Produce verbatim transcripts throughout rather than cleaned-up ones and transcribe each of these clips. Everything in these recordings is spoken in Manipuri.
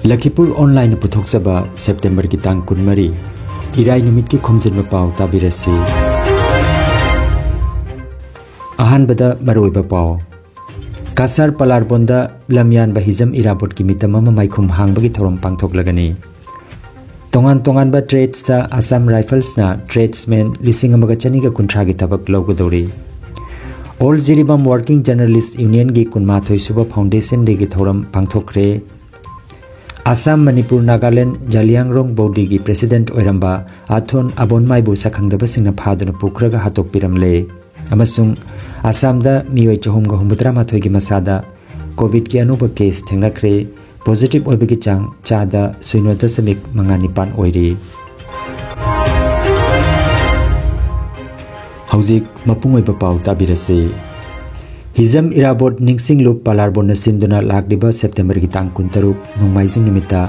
ꯂꯈꯤꯄꯨꯔ ꯑꯣꯟꯂꯥꯏꯟꯅ ꯄꯨꯊꯣꯛꯆꯕ ꯁꯦꯞꯇꯦꯝꯕꯔꯒꯤ ꯇꯥꯡ ꯀꯨꯟꯃꯔꯤ, ꯏꯔꯥꯏ ꯅꯨꯃꯤꯠꯀꯤ ꯈꯣꯝꯖꯤꯟꯕ ꯄꯥꯎ ꯇꯥꯕꯤꯔꯁꯤ꯫ ꯑꯍꯥꯟꯕꯗ ꯃꯔꯨꯑꯣꯏꯕ ꯄꯥꯎ꯫ ꯀꯁꯥꯔ ꯄꯂꯥꯔꯕꯣꯟꯗ ꯂꯝꯌꯥꯟꯕ ꯍꯤꯖꯝ ꯏꯔꯥꯕꯣꯠꯀꯤ ꯃꯤꯇꯝ ꯑꯃ ꯃꯥꯏꯈꯨꯝ ꯍꯥꯡꯕꯒꯤ ꯊꯧꯔꯝ ꯄꯥꯡꯊꯣꯛꯂꯒꯅꯤ꯫ ꯇꯣꯉꯥꯟ ꯇꯣꯉꯥꯟꯕ ꯇ꯭ꯔꯦꯗꯁꯇ ꯑꯁꯥꯝ ꯔꯥꯏꯐꯜꯁꯅ ꯇ꯭ꯔꯦꯗꯁꯃꯦꯟ ꯂꯤꯁꯤꯡ ꯑꯃꯒ ꯆꯅꯤꯒ ꯀꯨꯟꯊ꯭ꯔꯥꯒꯤ ꯊꯕꯛ ꯂꯧꯒꯗꯧꯔꯤ꯫ ꯑꯣꯜ ꯖꯤꯔꯤꯕꯥꯝ ꯋꯥꯔꯀꯤꯡ ꯖꯔꯅꯦꯂꯤꯁ ꯌꯨꯅꯤꯌꯟꯒꯤ ꯀꯨꯟꯃꯥꯊꯣꯏ ꯁꯨꯕ ꯐꯥꯎꯟꯗꯦꯁꯟ ꯗꯦꯒꯤ ꯊꯧꯔꯝ ꯄꯥꯡꯊꯣꯛꯈ꯭ꯔꯦ꯫ ꯑꯁꯥꯝ, ꯃꯅꯤꯄꯨꯔ, ꯅꯥꯒꯥꯂꯦꯟ ꯖꯥꯂꯤꯌꯥꯡꯔꯣꯡ ꯕꯧꯗꯤꯒꯤ ꯄ꯭ꯔꯦꯁꯤꯗꯦꯟꯠ ꯑꯣꯏꯔꯝꯕ ꯑꯥꯊꯣꯟ ꯑꯕꯣꯟꯃꯥꯏꯕꯨ ꯁꯛꯈꯪꯗꯕꯁꯤꯡꯅ ꯐꯥꯗꯨꯅ ꯄꯨꯈ꯭ꯔꯒ ꯍꯥꯠꯇꯣꯛꯄꯤꯔꯝꯂꯦ꯫ ꯑꯃꯁꯨꯡ ꯑꯁꯥꯝꯗ ꯃꯤꯑꯣꯏ ꯆꯍꯨꯝꯒ ꯍꯨꯝꯐꯨꯇꯔꯥ ꯃꯥꯊꯣꯏꯒꯤ ꯃꯁꯥꯗ ꯀꯣꯚꯤꯗꯀꯤ ꯑꯅꯧꯕ ꯀꯦꯁ ꯊꯦꯡꯅꯈ꯭ꯔꯦ꯫ ꯄꯣꯖꯤꯇꯤꯚ ꯑꯣꯏꯕꯒꯤ ꯆꯥꯡ ꯆꯥꯗ ꯁꯤꯅꯣ ꯗꯁꯃꯤꯛ ꯃꯉꯥ ꯅꯤꯄꯥꯟ ꯑꯣꯏꯔꯤ꯫ ꯍꯧꯖꯤꯛ ꯃꯄꯨꯡ ꯑꯣꯏꯕ ꯄꯥꯎ ꯇꯥꯕꯤꯔꯁꯤ꯫ ꯍꯤꯖꯝ ꯏꯔꯥꯕꯣꯠ ꯅꯤꯡꯁꯤꯡꯂꯨꯞ ꯄꯂꯥꯔꯕꯣꯟꯅ ꯁꯤꯟꯗꯨꯅ ꯂꯥꯛꯂꯤꯕ ꯁꯦꯞꯇꯦꯝꯕꯔꯒꯤ ꯇꯥꯡ ꯀꯨꯟꯇꯔꯨꯛ ꯅꯣꯡꯃꯥꯏꯖꯤꯡ ꯅꯨꯃꯤꯠꯇ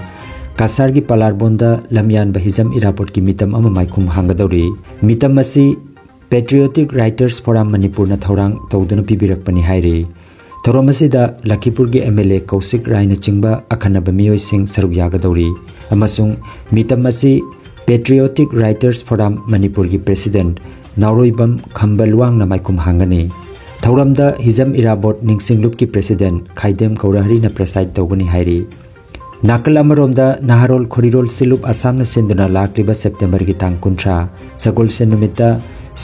ꯀꯁꯥꯔꯒꯤ ꯄꯂꯥꯔꯕꯣꯟꯗ ꯂꯝꯌꯥꯟꯕ ꯍꯤꯖꯝ ꯏꯔꯥꯕꯣꯠꯀꯤ ꯃꯤꯇꯝ ꯑꯃ ꯃꯥꯏꯈꯨꯝ ꯍꯥꯡꯒꯗꯧꯔꯤ꯫ ꯃꯤꯇꯝ ꯑꯁꯤ Patriotic Writers Forum ꯃꯅꯤꯄꯨꯔꯅ ꯊꯧꯔꯥꯡ ꯇꯧꯗꯨꯅ ꯄꯤꯕꯤꯔꯛꯄꯅꯤ ꯍꯥꯏꯔꯤ꯫ ꯊꯧꯔꯝ ꯑꯁꯤꯗ ꯂꯈꯤꯄꯨꯔꯒꯤ ꯑꯦꯝ ꯑꯦꯜ ꯑꯦ ꯀꯧꯁꯤꯛ ꯔꯥꯏꯅꯆꯤꯡꯕ ꯑꯈꯟꯅꯕ ꯃꯤꯑꯣꯏꯁꯤꯡ ꯁꯔꯨꯛ ꯌꯥꯒꯗꯧꯔꯤ ꯑꯃꯁꯨꯡ ꯃꯤꯇꯝ ꯑꯁꯤ Patriotic Writers Forum ꯃꯅꯤꯄꯨꯔꯒꯤ ꯄ꯭ꯔꯦꯁꯤꯗꯦꯟꯠ ꯅꯥꯎꯔꯣꯏꯕꯝ ꯈꯝꯕ ꯂꯨꯋꯥꯡꯅ ꯃꯥꯏꯈꯨꯝ ꯍꯥꯡꯒꯅꯤ꯫ ꯊꯧꯔꯝꯗ ꯍꯤꯖꯝ ꯏꯔꯥꯕꯣꯠ ꯅꯤꯡꯁꯤꯡꯂꯨꯞꯀꯤ ꯄ꯭ꯔꯦꯁꯤꯗꯦꯟꯠ ꯈꯥꯏꯗꯦꯝ ꯒꯧꯔꯍꯔꯤꯅ ꯄ꯭ꯔꯦꯁꯥꯏꯗ ꯇꯧꯒꯅꯤ ꯍꯥꯏꯔꯤ꯫ ꯅꯥꯀꯜ ꯑꯃꯔꯣꯝꯗ ꯅꯍꯥꯔꯣꯜ ꯈꯣꯔꯤꯔꯣꯜ ꯁꯤꯂꯨꯞ ꯑꯁꯥꯝꯅ ꯁꯤꯟꯗꯨꯅ ꯂꯥꯛꯂꯤꯕ ꯁꯦꯞꯇꯦꯝꯕꯔꯒꯤ ꯇꯥꯡ ꯀꯨꯟꯊ꯭ꯔꯥ ꯁꯒꯣꯜꯁꯦꯟ ꯅꯨꯃꯤꯠꯇ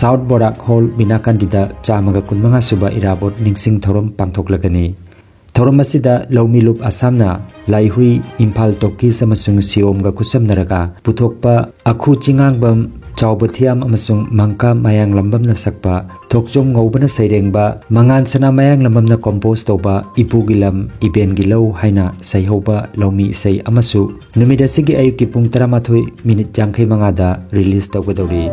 ꯁꯥꯎꯠ ꯕꯣꯔꯥꯛ ꯍꯣꯜ ꯕꯤꯅꯥꯀꯥꯟꯗꯤꯗ ꯆꯥꯝꯃꯒ ꯀꯨꯟꯃꯉꯥ ꯁꯨꯕ ꯏꯔꯥꯕꯣꯠ ꯅꯤꯡꯁꯤꯡ ꯊꯧꯔꯝ ꯄꯥꯡꯊꯣꯛꯂꯒꯅꯤ꯫ ꯊꯧꯔꯝ ꯑꯁꯤꯗ ꯂꯧꯃꯤꯂꯨꯞ ꯑꯁꯥꯝꯅ ꯂꯥꯏꯍꯨꯏ, ꯏꯝꯐꯥꯜ ꯇꯣꯀꯤꯁ ꯑꯃꯁꯨꯡ ꯁꯤꯌꯣꯝꯒ ꯈꯨꯠꯁꯝꯅꯔꯒ ꯄꯨꯊꯣꯛꯄ ꯑꯈꯨ ꯆꯤꯡꯉꯥꯡꯕꯝ, ꯆꯥꯎꯕ ꯊꯤꯌꯥꯝ ꯑꯃꯁꯨꯡ ꯃꯪꯀꯥ ꯃꯌꯥꯡꯂꯝꯕꯝꯅ ꯁꯛꯄ ꯊꯣꯛꯆꯣꯝ ꯉꯧꯕꯅ ꯁꯩꯔꯦꯡꯕ, ꯃꯉꯥꯟ ꯁꯅꯥ ꯃꯌꯥꯡꯂꯝꯕꯝꯅ ꯀꯣꯝꯄꯣꯖ ꯇꯧꯕ ꯏꯄꯨꯒꯤ ꯂꯝ, ꯏꯕꯦꯟꯒꯤ ꯂꯧ ꯍꯥꯏꯅ ꯁꯩꯍꯧꯕ ꯂꯧꯃꯤ ꯏꯁꯩ ꯑꯃꯁꯨ ꯅꯨꯃꯤꯠ ꯑꯁꯤꯒꯤ ꯑꯌꯨꯛꯀꯤ ꯄꯨꯡ ꯇꯔꯥꯃꯥꯊꯣꯏ ꯃꯤꯅꯤꯠ ꯌꯥꯡꯈꯩ ꯃꯉꯥꯗ ꯔꯤꯂꯤꯖ ꯇꯧꯒꯗꯧꯔꯤ꯫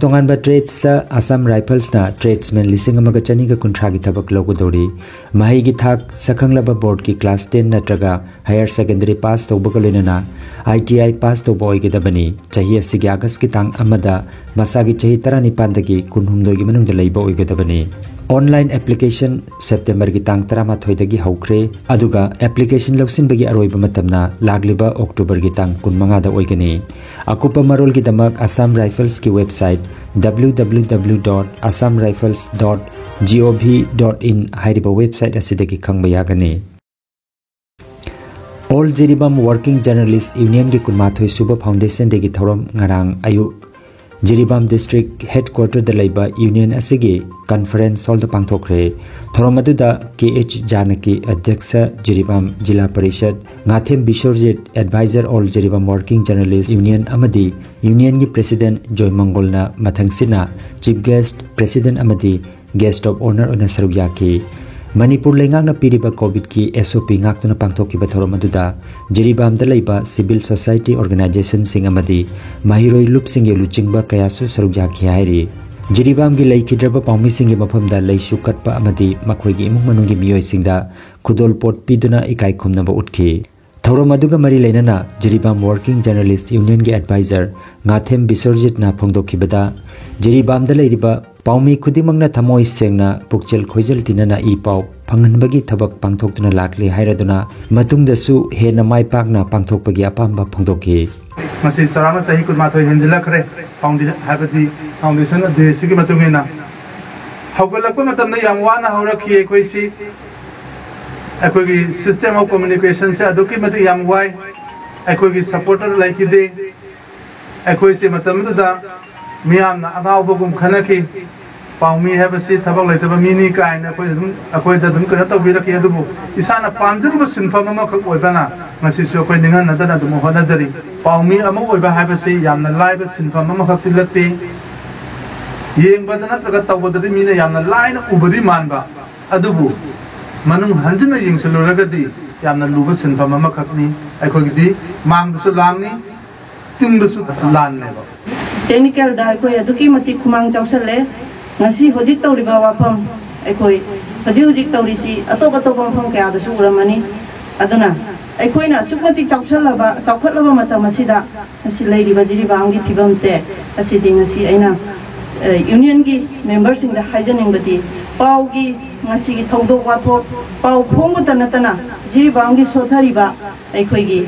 ꯇꯣꯉꯥꯟꯕ ꯇ꯭ꯔꯦꯗꯁꯇ ꯑꯁꯥꯝ ꯔꯥꯏꯐꯜꯁꯅ ꯇ꯭ꯔꯦꯗꯁꯃꯦꯟ ꯂꯤꯁꯤꯡ ꯑꯃꯒ ꯆꯅꯤꯒ ꯀꯨꯟꯊ꯭ꯔꯥꯒꯤ ꯊꯕꯛ ꯂꯧꯒꯗꯧꯔꯤ꯫ ꯃꯍꯩꯒꯤ ꯊꯥꯛ ꯁꯛꯈꯪꯂꯕ ꯕꯣꯔꯗꯀꯤ ꯀ꯭ꯂꯥꯁ ꯇꯦꯟ ꯅꯠꯇ꯭ꯔꯒ ꯍꯥꯌꯔ ꯁꯦꯀꯦꯟꯗꯔꯤ ꯄꯥꯁ ꯇꯧꯕꯒ ꯂꯣꯏꯅꯅ ꯑꯥꯏ ꯇꯤ ꯑꯥꯏ ꯄꯥꯁ ꯇꯧꯕ ꯑꯣꯏꯒꯗꯕꯅꯤ꯫ ꯆꯍꯤ ꯑꯁꯤꯒꯤ ꯑꯥꯒꯁꯀꯤ ꯇꯥꯡ ꯑꯃꯗ ꯃꯁꯥꯒꯤ ꯆꯍꯤ ꯇꯔꯥꯅꯤꯄꯥꯟꯗꯒꯤ ꯀꯨꯟꯍꯨꯝꯗꯣꯏꯒꯤ ꯃꯅꯨꯡꯗ ꯂꯩꯕ ꯑꯣꯏꯒꯗꯕꯅꯤ꯫ ꯑꯣꯟꯂꯥꯏꯟ ꯑꯦꯄ꯭ꯂꯤꯀꯦꯁꯟ ꯁꯦꯞꯇꯦꯝꯕꯔꯒꯤ ꯇꯥꯡ ꯇꯔꯥꯃꯥꯊꯣꯏꯗꯒꯤ ꯍꯧꯈ꯭ꯔꯦ, ꯑꯗꯨꯒ ꯑꯦꯄ꯭ꯂꯤꯀꯦꯁꯟ ꯂꯧꯁꯤꯟꯕꯒꯤ ꯑꯔꯣꯏꯕ ꯃꯇꯝꯅ ꯂꯥꯛꯂꯤꯕ ꯑꯣꯛꯇꯣꯕꯔꯒꯤ ꯇꯥꯡ ꯀꯨꯟꯃꯉꯥꯗ ꯑꯣꯏꯒꯅꯤ꯫ ꯑꯀꯨꯞꯄ ꯃꯔꯣꯜꯒꯤꯗꯃꯛ ꯑꯁꯥꯝ ꯔꯥꯏꯐꯜꯁꯀꯤ website W W W dot assam rifles dot G O V dot in ꯍꯥꯏꯔꯤꯕ ꯋꯦꯕꯁꯥꯏꯠ ꯑꯁꯤꯗꯒꯤ ꯈꯪꯕ ꯌꯥꯒꯅꯤ꯫ ꯑꯣꯜ ꯖꯤꯔꯤꯕꯥꯝ ꯋꯥꯔꯀꯤꯡ ꯖꯔꯅꯦꯂꯤꯁ ꯌꯨꯅꯤꯌꯟꯒꯤ ꯀꯨꯟꯃꯥꯊꯣꯏ ꯁꯨꯕ ꯐꯥꯎꯟꯗꯦꯁꯟ ꯗꯦꯒꯤ ꯊꯧꯔꯝ ꯉꯔꯥꯡ ꯑꯌꯨꯛ ꯖꯤꯔꯤꯕꯥꯝ ꯗꯤꯁꯇ꯭ꯔꯤꯛ ꯍꯦꯗꯀ꯭ꯋꯥꯇꯔꯗ ꯂꯩꯕ ꯌꯨꯅꯤꯌꯟ ꯑꯁꯤꯒꯤ ꯀꯟꯐꯔꯦꯟꯁ ꯍꯣꯜꯗ ꯄꯥꯡꯊꯣꯛꯈ꯭ꯔꯦ꯫ ꯊꯧꯔꯝ ꯑꯗꯨꯗ ꯀꯦ ꯑꯩꯆ ꯖꯥꯅꯀꯤ, ꯑꯗ꯭ꯌꯛꯁ ꯖꯤꯔꯤꯕꯥꯝ ꯖꯤꯂꯥ ꯄꯔꯤꯁꯠ, Ngathem Biswajit, adviser all Jiribam working journalist union ꯑꯃꯗꯤ ꯌꯨꯅꯤꯌꯟꯒꯤ ꯄ꯭ꯔꯦꯁꯤꯗꯦꯟꯠ ꯖꯣꯏꯃꯪꯒꯣꯜꯅ ꯃꯊꯪꯁꯤꯠꯅ ꯆꯤꯐ ꯒꯦꯁ꯭ꯠ, ꯄ꯭ꯔꯦꯁꯤꯗꯦꯟꯠ ꯑꯃꯗꯤ ꯒꯦꯁ꯭ꯠ ꯑꯣꯐ ꯑꯣꯅꯔ ꯑꯣꯏꯅ ꯁꯔꯨꯛ ꯌꯥꯈꯤ꯫ ꯃꯅꯤꯄꯨꯔ ꯂꯩꯉꯥꯛꯅ ꯄꯤꯔꯤꯕ ꯀꯣꯚꯤꯗꯀꯤ ꯑꯦꯁ ꯑꯣ ꯄꯤ ꯉꯥꯛꯇꯨꯅ ꯄꯥꯡꯊꯣꯛꯈꯤꯕ ꯊꯧꯔꯝ ꯑꯗꯨꯗ ꯖꯤꯔꯤꯕꯥꯝꯗ ꯂꯩꯕ ꯁꯤꯚꯤꯜ ꯁꯣꯁꯥꯏꯇꯤ ꯑꯣꯔꯒꯅꯥꯏꯖꯦꯁꯟꯁꯤꯡ ꯑꯃꯗꯤ ꯃꯍꯩꯔꯣꯏ ꯂꯨꯞꯁꯤꯡꯒꯤ ꯂꯨꯆꯤꯡꯕ ꯀꯌꯥꯁꯨ ꯁꯔꯨꯛ ꯌꯥꯈꯤ ꯍꯥꯏꯔꯤ꯫ ꯖꯤꯔꯤꯕꯥꯝꯒꯤ ꯂꯩꯈꯤꯗ꯭ꯔꯕ ꯄꯥꯎꯃꯤꯁꯤꯡꯒꯤ ꯃꯐꯝꯗ ꯂꯩꯁꯨ ꯀꯠꯄ ꯑꯃꯗꯤ ꯃꯈꯣꯏꯒꯤ ꯏꯃꯨꯡ ꯃꯅꯨꯡꯒꯤ ꯃꯤꯑꯣꯏꯁꯤꯡꯗ ꯈꯨꯗꯣꯜꯄꯣꯠ ꯄꯤꯗꯨꯅ ꯏꯀꯥꯏ ꯈꯨꯝꯅꯕ ꯎꯠꯈꯤ꯫ ꯊꯧꯔꯝ ꯑꯗꯨꯒ ꯃꯔꯤ ꯂꯩꯅꯅ ꯖꯤꯔꯤꯕꯥꯝ ꯋꯥꯔꯀꯤꯡ ꯖꯔꯅꯦꯂꯤꯁ ꯌꯨꯅꯤꯌꯟꯒꯤ ꯑꯦꯗꯚꯥꯏꯖꯔ ꯉꯥꯊꯦꯝ ꯕꯤꯁ꯭ꯋꯔꯖꯤꯠꯅ ꯐꯣꯡꯗꯣꯛꯈꯤꯕꯗ, ꯖꯤꯔꯤꯕꯥꯝꯗ ꯂꯩꯔꯤꯕ ꯄꯥꯎꯃꯤ ꯈꯨꯗꯤꯡꯃꯛꯅ ꯊꯃꯣꯏ ꯁꯦꯡꯅ, ꯄꯨꯛꯆꯦꯜ ꯈꯣꯏꯖꯦꯜ ꯇꯤꯟꯅꯅ ꯏ ꯄꯥꯎ ꯐꯪꯍꯟꯕꯒꯤ ꯊꯕꯛ ꯄꯥꯡꯊꯣꯛꯇꯨꯅ ꯂꯥꯛꯂꯤ ꯍꯥꯏꯔꯗꯨꯅ, ꯃꯇꯨꯡꯗꯁꯨ ꯍꯦꯟꯅ ꯃꯥꯏ ꯄꯥꯛꯅ ꯄꯥꯡꯊꯣꯛꯄꯒꯤ ꯑꯄꯥꯝꯕ ꯐꯣꯡꯗꯣꯛꯈꯤ꯫ ꯃꯁꯤ ꯆꯥꯎꯔꯥꯛꯅ ꯆꯍꯤ ꯀꯨꯟꯃꯥꯊꯣꯏ ꯍꯦꯟꯖꯤꯜꯂꯛꯈ꯭ꯔꯦ, ꯐꯥꯎꯟꯗꯦ-, ꯍꯥꯏꯕꯗꯤ ꯐꯥꯎꯟꯗꯦꯁꯟ ꯗꯦꯁꯤꯒꯤ ꯃꯇꯨꯡ ꯏꯟꯅ꯫ ꯍꯧꯒꯠꯂꯛꯄ ꯃꯇꯝꯗ ꯌꯥꯝ ꯋꯥꯅ ꯍꯧꯔꯛꯈꯤ ꯑꯩꯈꯣꯏꯁꯤ꯫ ꯑꯩꯈꯣꯏꯒꯤ system of communication ꯁꯦ ꯑꯗꯨꯛꯀꯤ ꯃꯇꯤꯛ ꯌꯥꯝ ꯋꯥꯏ꯫ ꯑꯩꯈꯣꯏꯒꯤ supporter ꯂꯩꯈꯤꯗꯦ꯫ ꯑꯩꯈꯣꯏꯁꯦ ꯃꯇꯝꯗꯨꯗ ꯃꯤꯌꯥꯝꯅ ꯑꯉꯥꯎꯕꯒꯨꯝ ꯈꯟꯅꯈꯤ꯫ ꯄꯥꯎꯃꯤ ꯍꯥꯏꯕꯁꯤ ꯊꯕꯛ ꯂꯩꯇꯕ ꯃꯤꯅꯤ ꯀꯥꯏꯅ ꯑꯩꯈꯣꯏ ꯑꯗꯨꯝ, ꯑꯩꯈꯣꯏꯗ ꯑꯗꯨꯝ ꯀꯩꯅꯣ ꯇꯧꯕꯤꯔꯛꯈꯤ꯫ ꯑꯗꯨꯕꯨ ꯏꯁꯥꯅ ꯄꯥꯝꯖꯔꯨꯕ ꯁꯤꯟꯐꯝ ꯑꯃꯈꯛ ꯑꯣꯏꯕꯅ ꯉꯁꯤꯁꯨ ꯑꯩꯈꯣꯏ ꯅꯤꯡꯍꯟꯅꯗꯅ ꯑꯗꯨꯝ ꯍꯣꯠꯅꯖꯔꯤ꯫ ꯄꯥꯎꯃꯤ ꯑꯃ ꯑꯣꯏꯕ ꯍꯥꯏꯕꯁꯤ ꯌꯥꯝꯅ ꯂꯥꯏꯕ ꯁꯤꯟꯐꯝ ꯑꯃꯈꯛꯇꯤ ꯅꯠꯇꯦ꯫ ꯌꯦꯡꯕꯗ ꯅꯠꯇ꯭ꯔꯒ ꯇꯧꯕꯗꯗꯤ ꯃꯤꯅ ꯌꯥꯝꯅ ꯂꯥꯏꯅ ꯎꯕꯗꯤ ꯃꯥꯟꯕ, ꯑꯗꯨꯕꯨ ꯃꯅꯨꯡ ꯍꯟꯖꯤꯟꯅ ꯌꯦꯡꯁꯤꯜꯂꯨꯔꯒꯗꯤ ꯌꯥꯝꯅ ꯂꯨꯕ ꯁꯤꯟꯐꯝ ꯑꯃꯈꯛꯅꯤ꯫ ꯑꯩꯈꯣꯏꯒꯤꯗꯤ ꯃꯥꯡꯗꯁꯨ ꯂꯥꯟꯅꯤ, ꯇꯨꯡꯗꯁꯨ ꯂꯥꯟꯅꯦꯕ꯫ ꯇꯦꯛꯅꯤꯀꯦꯜꯗ ꯑꯩꯈꯣꯏ ꯑꯗꯨꯛꯀꯤ ꯃꯇꯤꯛ ꯈꯨꯃꯥꯡ ꯆꯥꯎꯁꯜꯂꯦ꯫ ꯉꯁꯤ ꯍꯧꯖꯤꯛ ꯇꯧꯔꯤꯕ ꯋꯥꯐꯝ, ꯑꯩꯈꯣꯏ ꯍꯧꯖꯤꯛ ꯍꯧꯖꯤꯛ ꯇꯧꯔꯤꯁꯤ ꯑꯇꯣꯞ ꯑꯇꯣꯞꯄ ꯃꯐꯝ ꯀꯌꯥꯗꯁꯨ ꯎꯔꯝꯃꯅꯤ꯫ ꯑꯗꯨꯅ ꯑꯩꯈꯣꯏꯅ ꯑꯁꯨꯛ ꯃꯇꯤꯛ ꯆꯥꯎꯁꯜꯂꯕ, ꯆꯥꯎꯈꯠꯂꯕ ꯃꯇꯝ ꯑꯁꯤꯗ ꯉꯁꯤ ꯂꯩꯔꯤꯕ ꯖꯤꯔꯤꯕꯥꯝꯒꯤ ꯐꯤꯕꯝꯁꯦ, ꯑꯁꯤꯗꯤ ꯉꯁꯤ ꯑꯩꯅ, ꯑ, ꯌꯨꯅꯤꯌꯟꯒꯤ ꯃꯦꯝꯕꯔꯁꯤꯡꯗ ꯍꯥꯏꯖꯅꯤꯡꯕꯗꯤ, ꯄꯥꯎꯒꯤ ꯉꯁꯤꯒꯤ ꯊꯧꯗꯣꯛ ꯋꯥꯊꯣꯛ, ꯄꯥꯎ ꯐꯣꯡꯕꯇ ꯅꯠꯇꯅ ꯖꯤꯔꯤꯕꯥꯝꯒꯤ ꯁꯣꯊꯔꯤꯕ ꯑꯩꯈꯣꯏꯒꯤ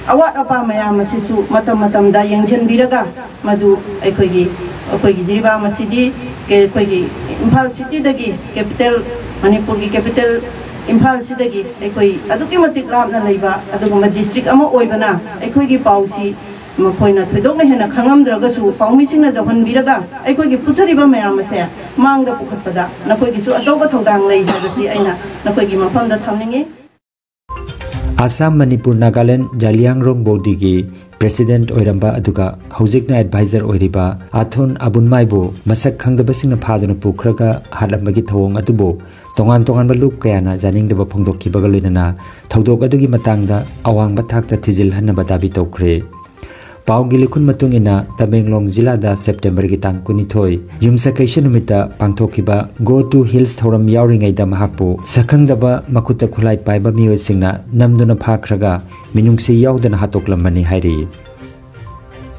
ꯑꯋꯥꯠ ꯑꯄꯥ ꯃꯌꯥꯝ ꯑꯁꯤꯁꯨ ꯃꯇꯝ ꯃꯇꯝꯗ ꯌꯦꯡꯁꯤꯟꯕꯤꯔꯒ, ꯃꯗꯨ ꯑꯩꯈꯣꯏꯒꯤ, ꯑꯩꯈꯣꯏꯒꯤ ꯖꯤꯔꯤꯕꯥꯝ ꯑꯁꯤꯗꯤ ꯀꯦ-, ꯑꯩꯈꯣꯏꯒꯤ ꯏꯝꯐꯥꯜ ꯁꯤꯇꯤꯗꯒꯤ, ꯀꯦꯄꯤꯇꯦꯜ, ꯃꯅꯤꯄꯨꯔꯒꯤ ꯀꯦꯄꯤꯇꯦꯜ ꯏꯝꯐꯥꯜꯁꯤꯗꯒꯤ ꯑꯩꯈꯣꯏ ꯑꯗꯨꯛꯀꯤ ꯃꯇꯤꯛ ꯂꯥꯞꯅ ꯂꯩꯕ ꯑꯗꯨꯒꯨꯝꯕ ꯗꯤꯁꯇ꯭ꯔꯤꯛ ꯑꯃ ꯑꯣꯏꯕꯅ, ꯑꯩꯈꯣꯏꯒꯤ ꯄꯥꯎꯁꯤ ꯃꯈꯣꯏꯅ ꯊꯣꯏꯗꯣꯛꯅ ꯍꯦꯟꯅ ꯈꯪꯉꯝꯗ꯭ꯔꯒꯁꯨ, ꯄꯥꯎꯃꯤꯁꯤꯡꯅ ꯌꯧꯍꯟꯕꯤꯔꯒ ꯑꯩꯈꯣꯏꯒꯤ ꯄꯨꯊꯔꯤꯕ ꯃꯌꯥꯝ ꯑꯁꯦ ꯃꯥꯡꯗ ꯄꯨꯈꯠꯄꯗ ꯅꯈꯣꯏꯒꯤꯁꯨ ꯑꯆꯧꯕ ꯊꯧꯗꯥꯡ ꯂꯩ ꯍꯥꯏꯕꯁꯤ ꯑꯩꯅ ꯅꯈꯣꯏꯒꯤ ꯃꯐꯝꯗ ꯊꯝꯅꯤꯡꯏ꯫ ꯑꯁꯥꯝ, ꯃꯅꯤꯄꯨꯔ, ꯅꯥꯒꯥꯂꯦꯟ ꯖꯥꯂꯤꯌꯥꯡꯔꯣꯡ ꯕꯣꯗꯤꯒꯤ ꯄ꯭ꯔꯦꯁꯤꯗꯦꯟꯠ ꯑꯣꯏꯔꯝꯕ ꯑꯗꯨꯒ ꯍꯧꯖꯤꯛꯅ ꯑꯦꯗꯚꯥꯏꯖꯔ ꯑꯣꯏꯔꯤꯕ ꯑꯊꯣꯟ ꯑꯕꯨꯟꯃꯥꯏꯕꯨ ꯃꯁꯛ ꯈꯪꯗꯕꯁꯤꯡꯅ ꯐꯥꯗꯨꯅ ꯄꯨꯈ꯭ꯔꯒ ꯍꯥꯠꯂꯝꯕꯒꯤ ꯊꯧꯑꯣꯡ ꯑꯗꯨꯕꯨ ꯇꯣꯉꯥꯟ ꯇꯣꯉꯥꯟꯕ ꯂꯨꯞ ꯀꯌꯥꯅ ꯌꯥꯅꯤꯡꯗꯕ ꯐꯣꯡꯗꯣꯛꯈꯤꯕꯒ ꯂꯣꯏꯅꯅ ꯊꯧꯗꯣꯛ ꯑꯗꯨꯒꯤ ꯃꯇꯥꯡꯗ ꯑꯋꯥꯡꯕ ꯊꯥꯛꯇ ꯊꯤꯖꯤꯜꯍꯟꯅꯕ ꯗꯥꯕꯤ ꯇꯧꯈ꯭ꯔꯦ꯫ ꯄꯥꯎꯒꯤ ꯂꯤꯈꯨꯟ ꯃꯇꯨꯡ ꯏꯟꯅ, ꯇꯃꯦꯡꯂꯣꯡ ꯖꯤꯂꯥꯗ ꯁꯦꯞꯇꯦꯝꯕꯔꯒꯤ ꯇꯥꯡ ꯀꯨꯟꯅꯤꯊꯣꯏ ꯌꯨꯝꯁꯀꯩꯁ ꯅꯨꯃꯤꯠꯇ ꯄꯥꯡꯊꯣꯛꯈꯤꯕ Go to Hills ꯊꯧꯔꯝ ꯌꯥꯎꯔꯤꯉꯩꯗ ꯃꯍꯥꯛꯄꯨ ꯁꯛꯈꯪꯗꯕ ꯃꯈꯨꯠꯇ ꯈꯨꯠꯂꯥꯏ ꯄꯥꯏꯕ ꯃꯤꯑꯣꯏꯁꯤꯡꯅ ꯅꯝꯗꯨꯅ ꯐꯥꯈ꯭ꯔꯒ ꯃꯤꯅꯨꯡꯁꯤ ꯌꯥꯎꯗꯅ ꯍꯥꯠꯇꯣꯛꯂꯝꯕꯅꯤ ꯍꯥꯏꯔꯤ꯫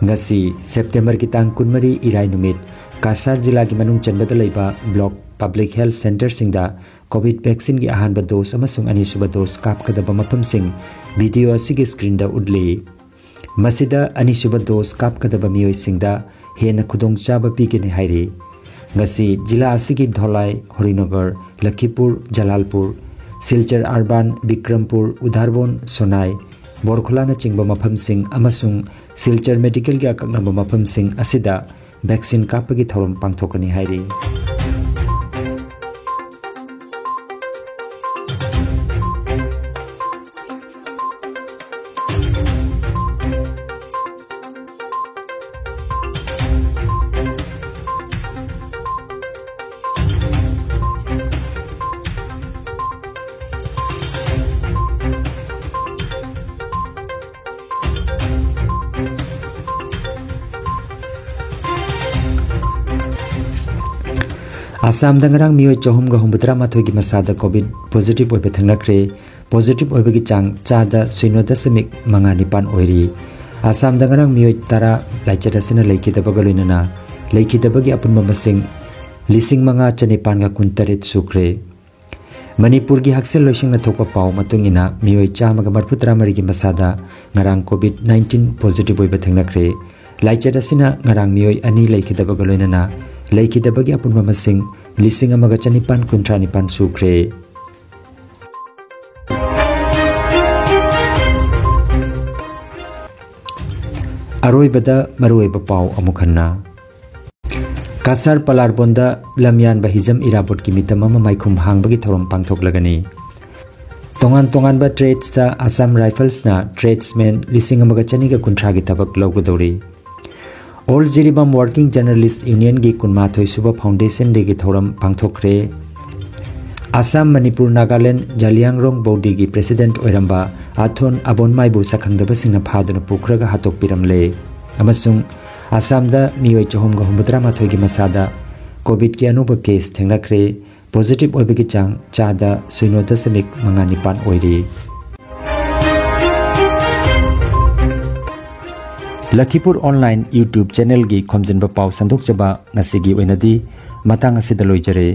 ꯉꯁꯤ ꯁꯦꯞꯇꯦꯝꯕꯔꯒꯤ ꯇꯥꯡ ꯀꯨꯟꯃꯔꯤ ꯏꯔꯥꯏ ꯅꯨꯃꯤꯠ, ꯀꯁꯥꯔ ꯖꯤꯂꯥꯒꯤ ꯃꯅꯨꯡ ꯆꯟꯕꯗ ꯂꯩꯕ ꯕ꯭ꯂꯣꯛ ꯄꯕ꯭ꯂꯤꯛ ꯍꯦꯜꯊ ꯁꯦꯟꯇꯔꯁꯤꯡꯗ ꯀꯣꯚꯤꯗ ꯚꯦꯛꯁꯤꯟꯒꯤ ꯑꯍꯥꯟꯕ ꯗꯣꯁ ꯑꯃꯁꯨꯡ ꯑꯅꯤꯁꯨꯕ ꯗꯣꯁ ꯀꯥꯞꯀꯗꯕ ꯃꯐꯝꯁꯤꯡ ꯚꯤꯗꯤꯑꯣ ꯑꯁꯤꯒꯤ ꯁ꯭ꯀ꯭ꯔꯤꯟꯗ ꯎꯠꯂꯤ꯫ ꯃꯁꯤꯗ ꯑꯅꯤꯁꯨꯕ ꯗꯣꯁ ꯀꯥꯞꯀꯗꯕ ꯃꯤꯑꯣꯏꯁꯤꯡꯗ ꯍꯦꯟꯅ ꯈꯨꯗꯣꯡꯆꯥꯕ ꯄꯤꯒꯅꯤ ꯍꯥꯏꯔꯤ꯫ ꯉꯁꯤ ꯖꯤꯂꯥ ꯑꯁꯤꯒꯤ ꯙꯣꯂꯥꯏ, ꯍꯔꯤꯅꯒꯔ, ꯂꯈꯤꯄꯨꯔ, ꯖꯂꯥꯜꯄꯨꯔ, ꯁꯤꯜꯆꯔ ꯑꯔꯕꯥꯟ, ꯕꯤꯀ꯭ꯔꯝꯄꯨꯔ, ꯎꯙꯥꯔꯕꯣꯟ, ꯁꯣꯅꯥꯏ, ꯕꯣꯔꯈꯨꯂꯥꯅꯆꯤꯡꯕ ꯃꯐꯝꯁꯤꯡ ꯑꯃꯁꯨꯡ ꯁꯤꯜꯆꯔ ꯃꯦꯗꯤꯀꯦꯜꯒꯤ ꯑꯀꯛꯅꯕ ꯃꯐꯝꯁꯤꯡ ꯑꯁꯤꯗ ꯚꯦꯛꯁꯤꯟ ꯀꯥꯞꯄꯒꯤ ꯊꯧꯔꯝ ꯄꯥꯡꯊꯣꯛꯀꯅꯤ ꯍꯥꯏꯔꯤ꯫ ꯑꯁꯥꯝꯗ ꯉꯔꯥꯡ ꯃꯤꯑꯣꯏ ꯆꯍꯨꯝꯒ ꯍꯨꯝꯐꯨꯇꯔꯥ ꯃꯥꯊꯣꯏꯒꯤ ꯃꯁꯥꯗ ꯀꯣꯚꯤꯗ ꯄꯣꯖꯤꯇꯤꯚ ꯑꯣꯏꯕ ꯊꯦꯡꯅꯈ꯭ꯔꯦ꯫ ꯄꯣꯖꯤꯇꯤꯚ ꯑꯣꯏꯕꯒꯤ ꯆꯥꯡ ꯆꯥꯗ ꯁꯤꯅꯣ ꯗꯁꯃꯤꯛ ꯃꯉꯥ ꯅꯤꯄꯥꯟ ꯑꯣꯏꯔꯤ꯫ ꯑꯁꯥꯝꯗ ꯉꯔꯥꯡ ꯃꯤꯑꯣꯏ ꯇꯔꯥ ꯂꯥꯏꯆꯠ ꯑꯁꯤꯅ ꯂꯩꯈꯤꯗꯕꯒ ꯂꯣꯏꯅꯅ ꯂꯩꯈꯤꯗꯕꯒꯤ ꯑꯄꯨꯟꯕ ꯃꯁꯤꯡ ꯂꯤꯁꯤꯡ ꯃꯉꯥ ꯆꯅꯤꯄꯥꯟꯒ ꯀꯨꯟꯇꯔꯦꯠ ꯁꯨꯈ꯭ꯔꯦ꯫ ꯃꯅꯤꯄꯨꯔꯒꯤ ꯍꯛꯁꯦꯜ ꯂꯣꯏꯁꯪꯅ ꯊꯣꯛꯄ ꯄꯥꯎ ꯃꯇꯨꯡ ꯏꯟꯅ ꯃꯤꯑꯣꯏ ꯆꯥꯝꯃꯒ ꯃꯔꯤꯐꯨꯇꯔꯥ ꯃꯔꯤꯒꯤ ꯃꯁꯥꯗ ꯉꯔꯥꯡ ꯀꯣꯚꯤꯗ ꯅꯥꯏꯟꯇꯤꯟ ꯄꯣꯖꯤꯇꯤꯚ ꯑꯣꯏꯕ ꯊꯦꯡꯅꯈ꯭ꯔꯦ꯫ ꯂꯥꯏꯆꯠ ꯑꯁꯤꯅ ꯉꯔꯥꯡ ꯃꯤꯑꯣꯏ ꯑꯅꯤ ꯂꯩꯈꯤꯗꯕꯒ ꯂꯣꯏꯅꯅ ꯂꯩꯈꯤꯗꯕꯒꯤ ꯑꯄꯨꯟꯕ ꯃꯁꯤꯡ ꯂꯤꯁꯤꯡ ꯑꯃꯒ ꯆꯅꯤꯄꯥꯟ ꯀꯨꯟꯊ꯭ꯔꯥ ꯅꯤꯄꯥꯟ ꯁꯨꯈ꯭ꯔꯦ꯫ ꯑꯔꯣꯏꯕꯗ ꯃꯔꯨꯑꯣꯏꯕ ꯄꯥꯎ ꯑꯃꯨꯛ ꯍꯟꯅ꯫ ꯀꯁꯥꯔ ꯄꯂꯥꯔꯕꯣꯟꯗ ꯂꯝꯌꯥꯟꯕ ꯍꯤꯖꯝ ꯏꯔꯥꯕꯣꯠꯀꯤ ꯃꯤꯇꯝ ꯑꯃ ꯃꯥꯏꯈꯨꯝ ꯍꯥꯡꯕꯒꯤ ꯊꯧꯔꯝ ꯄꯥꯡꯊꯣꯛꯂꯒꯅꯤ꯫ ꯇꯣꯉꯥꯟ ꯇꯣꯉꯥꯟꯕ ꯇ꯭ꯔꯦꯗꯁꯇ ꯑꯁꯥꯝ ꯔꯥꯏꯐꯜꯁꯅ ꯇ꯭ꯔꯦꯗꯁꯃꯦꯟ ꯂꯤꯁꯤꯡ ꯑꯃꯒ ꯆꯅꯤꯒ ꯀꯨꯟꯊ꯭ꯔꯥꯒꯤ ꯊꯕꯛ ꯂꯧꯒꯗꯧꯔꯤ꯫ ꯑꯣꯜ ꯖꯤꯔꯤꯕꯥꯝ ꯋꯥꯔꯀꯤꯡ ꯖꯔꯅꯦꯂꯤꯁ ꯌꯨꯅꯤꯌꯟꯒꯤ ꯀꯨꯟꯃꯥꯊꯣꯏ ꯁꯨꯕ ꯐꯥꯎꯟꯗꯦꯁꯟ ꯗꯦꯒꯤ ꯊꯧꯔꯝ ꯄꯥꯡꯊꯣꯛꯈ꯭ꯔꯦ꯫ ꯑꯁꯥꯝ, ꯃꯅꯤꯄꯨꯔ, ꯅꯥꯒꯥꯂꯦꯟ ꯖꯥꯂꯤꯌꯥꯡꯔꯣꯡ ꯕꯧꯗꯤꯒꯤ ꯄ꯭ꯔꯦꯁꯤꯗꯦꯟꯠ ꯑꯣꯏꯔꯝꯕ ꯑꯊꯣꯟ ꯑꯕꯣꯟꯃꯥꯏꯕꯨ ꯁꯛꯈꯪꯗꯕꯁꯤꯡꯅ ꯐꯥꯗꯨꯅ ꯄꯨꯈ꯭ꯔꯒ ꯍꯥꯠꯇꯣꯛꯄꯤꯔꯝꯂꯦ꯫ ꯑꯃꯁꯨꯡ ꯑꯁꯥꯝꯗ ꯃꯤꯑꯣꯏ ꯆꯍꯨꯝꯒ ꯍꯨꯝꯐꯨꯇꯔꯥ ꯃꯥꯊꯣꯏꯒꯤ ꯃꯁꯥꯗ ꯀꯣꯚꯤꯗꯀꯤ ꯑꯅꯧꯕ ꯀꯦꯁ ꯊꯦꯡꯅꯈ꯭ꯔꯦ꯫ ꯄꯣꯖꯤꯇꯤꯚ ꯑꯣꯏꯕꯒꯤ ꯆꯥꯡ ꯆꯥꯗ ꯁꯤꯅꯣ ꯗꯁꯃꯤꯛ ꯃꯉꯥ ꯅꯤꯄꯥꯟ ꯑꯣꯏꯔꯤ꯫ ꯂꯈꯤꯄꯨꯔ ꯑꯣꯟꯂꯥꯏꯟ YouTube ꯆꯦꯅꯦꯜꯒꯤ ꯈꯣꯝꯖꯤꯟꯕ ꯄꯥꯎ ꯁꯟꯗꯣꯛꯆꯕ ꯉꯁꯤꯒꯤ ꯑꯣꯏꯅꯗꯤ ꯃꯇꯥꯡ ꯑꯁꯤꯗ ꯂꯣꯏꯖꯔꯦ꯫